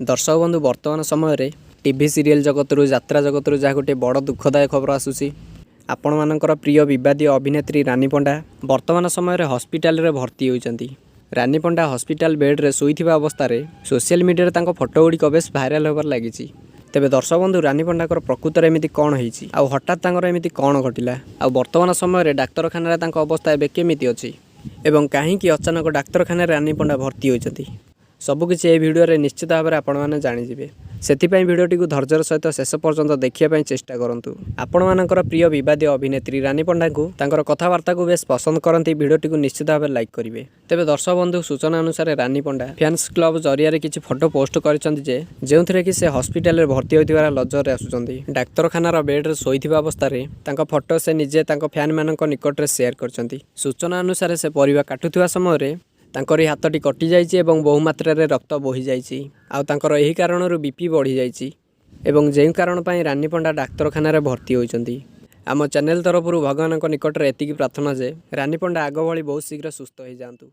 ଦର୍ଶକ ବନ୍ଧୁ, ବର୍ତ୍ତମାନ ସମୟରେ ଟିଭି ସିରିଏଲ୍ ଜଗତରୁ, ଯାତ୍ରା ଜଗତରୁ ଯାହା ଗୋଟିଏ ବଡ଼ ଦୁଃଖଦାୟକ ଖବର ଆସୁଛି, ଆପଣମାନଙ୍କର ପ୍ରିୟ ବିବାଦୀୟ ଅଭିନେତ୍ରୀ ରାନୀ ପଣ୍ଡା ବର୍ତ୍ତମାନ ସମୟରେ ହସ୍ପିଟାଲରେ ଭର୍ତ୍ତି ହୋଇଛନ୍ତି। ରାନୀ ପଣ୍ଡା ହସ୍ପିଟାଲ ବେଡ଼୍ରେ ଶୋଇଥିବା ଅବସ୍ଥାରେ ସୋସିଆଲ ମିଡ଼ିଆରେ ତାଙ୍କ ଫଟୋ ଗୁଡ଼ିକ ବେଶ ଭାଇରାଲ ହେବାରେ ଲାଗିଛି। ତେବେ ଦର୍ଶକ ବନ୍ଧୁ, ରାନୀ ପଣ୍ଡାଙ୍କର ପ୍ରକୃତରେ ଏମିତି କ'ଣ ହେଇଛି ଆଉ ହଠାତ୍ ତାଙ୍କର ଏମିତି କ'ଣ ଘଟିଲା ଆଉ ବର୍ତ୍ତମାନ ସମୟରେ ଡାକ୍ତରଖାନାରେ ତାଙ୍କ ଅବସ୍ଥା ଏବେ କେମିତି ଅଛି ଏବଂ କାହିଁକି ଅଚାନକ ଡାକ୍ତରଖାନାରେ ରାନୀ ପଣ୍ଡା ଭର୍ତ୍ତି ହୋଇଛନ୍ତି, ସବୁକିଛି ଏହି ଭିଡ଼ିଓରେ ନିଶ୍ଚିତ ଭାବରେ ଆପଣମାନେ ଜାଣିଯିବେ। ସେଥିପାଇଁ ଭିଡ଼ିଓଟିକୁ ଧୈର୍ଯ୍ୟର ସହିତ ଶେଷ ପର୍ଯ୍ୟନ୍ତ ଦେଖିବା ପାଇଁ ଚେଷ୍ଟା କରନ୍ତୁ। ଆପଣମାନଙ୍କର ପ୍ରିୟ ବିବାଦୀୟ ଅଭିନେତ୍ରୀ ରାନୀ ପଣ୍ଡାଙ୍କୁ ତାଙ୍କର କଥାବାର୍ତ୍ତାକୁ ବେଶ ପସନ୍ଦ କରନ୍ତି, ଭିଡ଼ିଓଟିକୁ ନିଶ୍ଚିତ ଭାବରେ ଲାଇକ୍ କରିବେ। ତେବେ ଦର୍ଶକ ବନ୍ଧୁ, ସୂଚନା ଅନୁସାରେ ରାନୀ ପଣ୍ଡା ଫ୍ୟାନ୍ସ କ୍ଲବ ଜରିଆରେ କିଛି ଫଟୋ ପୋଷ୍ଟ କରିଛନ୍ତି ଯେ ଯେଉଁଥିରେ କି ସେ ହସ୍ପିଟାଲରେ ଭର୍ତ୍ତି ହୋଇଥିବାର ନଜରରେ ଆସୁଛନ୍ତି। ଡାକ୍ତରଖାନାର ବେଡ୍ରେ ଶୋଇଥିବା ଅବସ୍ଥାରେ ତାଙ୍କ ଫଟୋ ସେ ନିଜେ ତାଙ୍କ ଫ୍ୟାନ୍ମାନଙ୍କ ନିକଟରେ ସେୟାର କରିଛନ୍ତି। ସୂଚନା ଅନୁସାରେ ସେ ପରିବା କାଟୁଥିବା ସମୟରେ ତାଙ୍କର ଏହି ହାତଟି କଟିଯାଇଛି ଏବଂ ବହୁ ମାତ୍ରାରେ ରକ୍ତ ବୋହିଯାଇଛି ଆଉ ତାଙ୍କର ଏହି କାରଣରୁ ବିପି ବଢ଼ିଯାଇଛି ଏବଂ ଯେଉଁ କାରଣ ପାଇଁ ରାନୀ ପଣ୍ଡା ଡାକ୍ତରଖାନାରେ ଭର୍ତ୍ତି ହୋଇଛନ୍ତି। ଆମ ଚ୍ୟାନେଲ ତରଫରୁ ଭଗବାନଙ୍କ ନିକଟରେ ଏତିକି ପ୍ରାର୍ଥନା ଯେ ରାନୀ ପଣ୍ଡା ଆଗ ଭଳି ବହୁତ ଶୀଘ୍ର ସୁସ୍ଥ ହୋଇଯାଆନ୍ତୁ।